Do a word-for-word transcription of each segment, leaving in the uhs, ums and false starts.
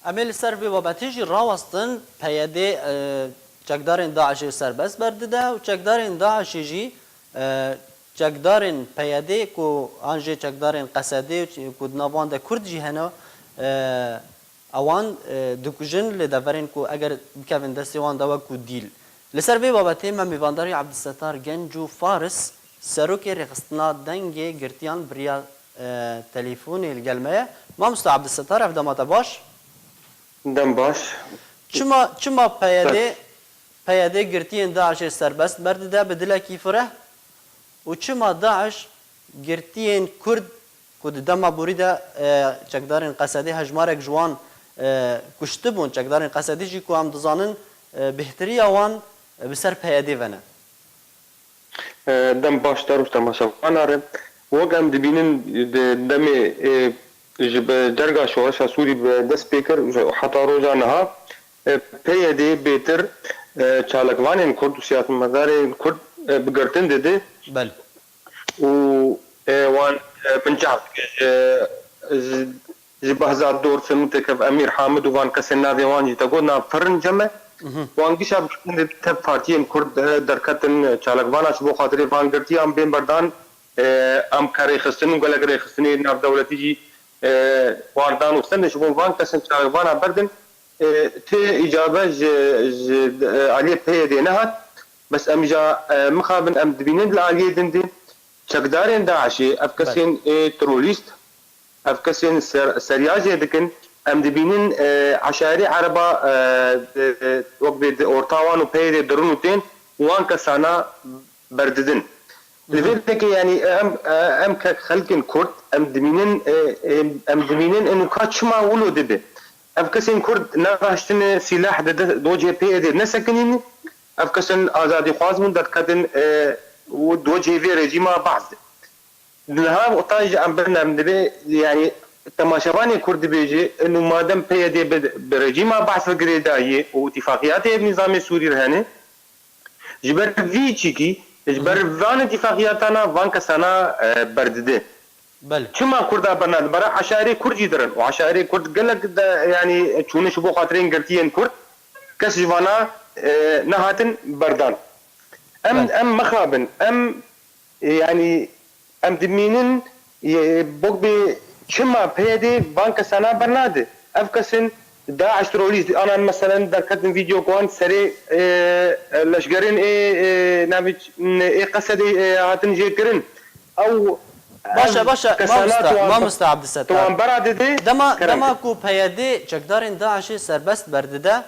Em ê li ser vê babetê jî rawestin, P Y D, e, çekdarên DAIŞê serbest berdide û çekdarên DAIŞê jî, e, çekdarên P Y D ku an jê çekdarên Qesedê û ku di nav wan de Kurd jî hene, e, ewan, e, dikujin li deverên ku eger bikevin destê wan de wekû dîl. Li ser vê babetê me mêvandarî Abdulsetar Genco Faris, serokê rêxistina Dengê Girtiyan bi riya, e, telefûnê li gel me ye. Mamosta Abdulsetar, ev dema te baş? Dem baş. Çima, çima P Y D, P Y D girtiyên DAIŞê serbest berdide bi dilekî fireh û çima DAIŞ girtiyên Kurd ku di dema borî de, e, çekdarên Qesedê hejmarek ji wan, e, kuştibûn, çekdarên Qesedê jî ku em dizanin, e, bêhtiriya wan, e, bi ser P Y D ve ne? E, dem baş te rû ji temaşevana re. Wek em dibînin di demê, e, ji bi cerga şoreşa Sûrî bi dest pê kir û heta roja niha, e, P Y D bêtir, e, çalakvanên Kurd û siyasetmedarên Kurd, e, bi girtin dide. Belê. Û, e, wan, e, bincav dike ji, ji, ji Behzad Dorsin û Tekev Emîr Hamid û van kesên navê wan jî te got nav firin cem e. Mhm. Wan gişa bi girtin dide tev partiyên Kurd, e, derketin, e, çalakvana ji bo xatirê van girtiyan bên berdan, e, em ke rêxistin û gelek rêxistinê navdewletî jî, e, wan dan û stendin ji bo van kesên çalakvana berdin, e, tê îcabe ji, ji, e, aliyê P Y D nehat. Bes em îca, e, mixabin em dibînin li aliyê din de çekdarên DAIŞê, ev kesên, e, terorîst, ev kesên ser, seriya jê dikin. Em dibînin, e, eşairê ereba, e, e, wek bê di orta wan û P Y D dirin û tên û wan kesana berdidin. Li vê dekê, yanî, em, em ke xelkên Kurd, em dimînin, e, e, em dimînin inu ka çima wilo dibe. Ev kesên Kurd neraştine sîlah di de, do cê P Y D nesekinîne. Ev kesên azadîxwaz bûn, derketin, e, û do cê vê rejîma Baas de. Niha wexta jî em bin, em dibe, yanî, temaşevanê Kurd dibêje, inu madem P Y D bi, bi rejîma Baas ve girêdayî û îtifaqiyatê bi nîzamê Sûrî re hene, ji ber vî çîkî, ji ber van îtifaqiyatana van kesana, e, berdide. Belê. Çima Kurda bernadin? Bera eşairê Kurd jî dirin. Û eşairê Kurd gelek de, yanî, çûne ji bo xatirên girtiyên Kurd, kes ji vana, e, nehatin berdan. Em, Belê. em mixabin, em, e, yanî, em dimînin, e, bok bê çima P Y D van kesana bernade. Ev kesin DAIŞ terorîst, anan meselen derketin vîdeo ku wan serê, e, e, leşgerên ê, e, navê ç-, n-, ê Qesedê, e, hatin jêkirin. Ew, Baş e, ev baş e, kesana mamosta, tu wan, mamosta Abdulsettar. Tu wan bera didê, Dema, kerem dema ke. ku P Y D çekdarên DAIŞê serbest berdide,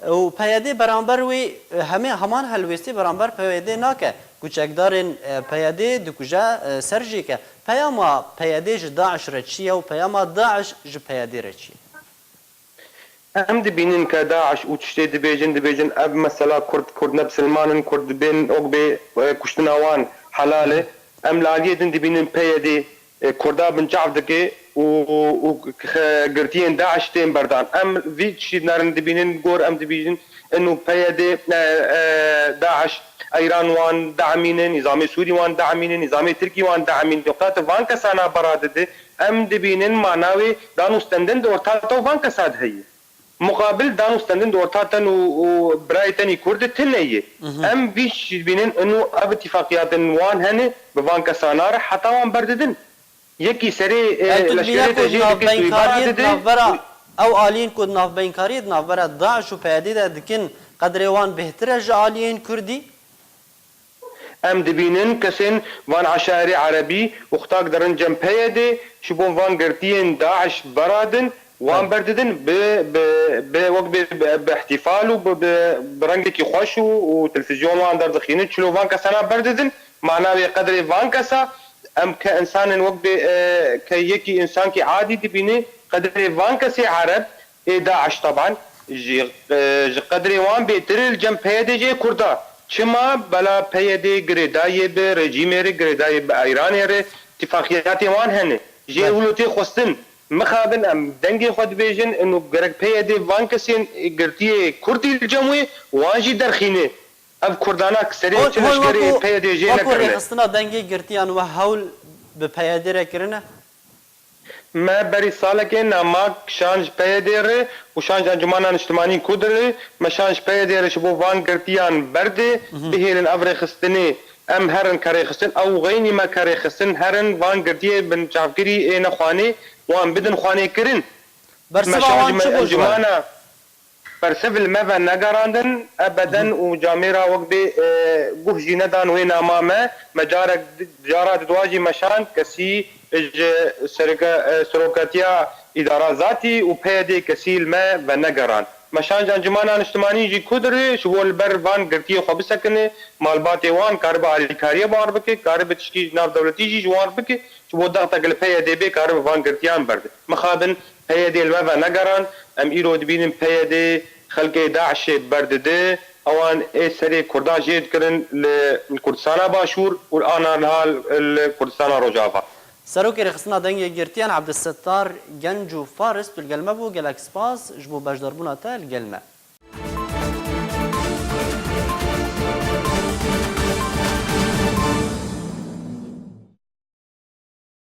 û P Y D beramber wî, e, hemê heman helwêstî beramber P Y D nake, ku çekdarên, e, P Y D dikuje, e, ser jê ke. Peyama P Y D ji DAIŞ re çi ye û peyama DAIŞ ji P Y D re çi ye? Em dibînin ke DAIŞ û tiştê dibêjin, dibêjin ev mesela Kurd, Kurd ne bisilman in, Kurd bên ok bê, e, kuştina wan helal e. Em li aliyê din dibînin P Y D, e, Kurda binçav dike û, û, û xe-, girtiyên DAIŞ tên berdan. Em vî tiştî narin dibînin, gor em dibînin inu P Y D, e, e, DAIŞ, Eyran wan diemîne, nîzamê Sûrî wan diemîne, nîzamê Tirkî wan diemîne. Wexta tu van kesana bera dide, em dibînin mana wê dan û stendin di orta te û van kesa de heye. Muqabil dan û stendin di orta ten û, û birayê tenî Kurd de tune ye. Mhm. Em vî jî dibînin inu ev îtifaqiyatên wan hene bi van kesana re heta wan berdidin. Yekî serê, e, Ev tu dibîne leşkerê ku te jê dike, tu îbara navbeynkariyê di dide. navbera, ew aliyên ku di navbeynkariyê di navbera DAIŞ û P Y D de dikin, qedrê wan bêhtir e ji aliyên Kurdî? Em dibînin kesên van eşairê erebî wextak derin cem P Y D, ji bo van girtiyên DAIŞ beradin, wan Belê. berdidin, bi, bi, bi, wek bi, bi, bi îhtîfal û bi, bi, bi rengekî xweş û, û televîzyon wan derdixînin, çilo van kesana berdidin, mana wê qedrê van kesa, em ke insanên wek bê, e, ke yekî insankî adî dibîne, qedrê van kesê ereb ê DAIŞ teban ji, e, ji qedrê wan bêtir li cem P Y D jê Kurda. Çima? Bela P Y D girêdayê bi rejîmê re, girêdayê bi Eyranê re, tifaqiyatê wan hene. Jê Belê. wilo tê xwestin. Mixabin em dengê xwe dibêjin, inu gerek P Y D van kesên girtiyê Kurdî li cem wê, wan jî derxîne. Ev Kurdana ki serê Hol, çi hol leşkerê wekû, P Y D jê wekû nekirine. rêxistina dengê girtiyan we hewl bi P Y D re kirine? Me berî salekê nama şan ji P Y D re û şan ji Encûmena Niştimanî Kurd re, me şan ji P Y D re ji bo van girtiyan berdê, bihêlin ev rêxistinê em herin ke rêxistin, ew xeynî me ke rêxistin herin van girtiyê bin çavkirî ê nexwanê wan bidin xwanê kirin. Me Bersiva şan ji wan me çi bû ji we? Encûmena Bersiv li me ve negerandin, ebeden û camêra wek bê, e, guh jî nedan wê nama me. Me carek di-, cara didwa jî meşand, kesî ji sereke-, e, seroketiya îdara zatî û P Y D kesî li me ve negerand. Meşand ji Encûmena Niştimanî jî Kurd re ji bo li ber van girtiyê xwe bisekine, malbatê wan karibe alîkariyê wan bike, karibe tişkî ji nav dewletî jî ji wan bike, ji bo dextek li P Y D bê karibe van girtiyan berde. Mixabin P Y D li me ve negeran. Em îro dibînin P Y D xelkê DAIŞê berdide. Ewan ê serê Kurdan jê dikirin li Kurdistana Başûr û ana niha li Kurdistana Rojava. Serokê Rêxistina Dengê Girtiyan Abdulsettar Gencu Faris, tu li gel me bû. Gelek spas ji bo beşdarbûna te li gel me.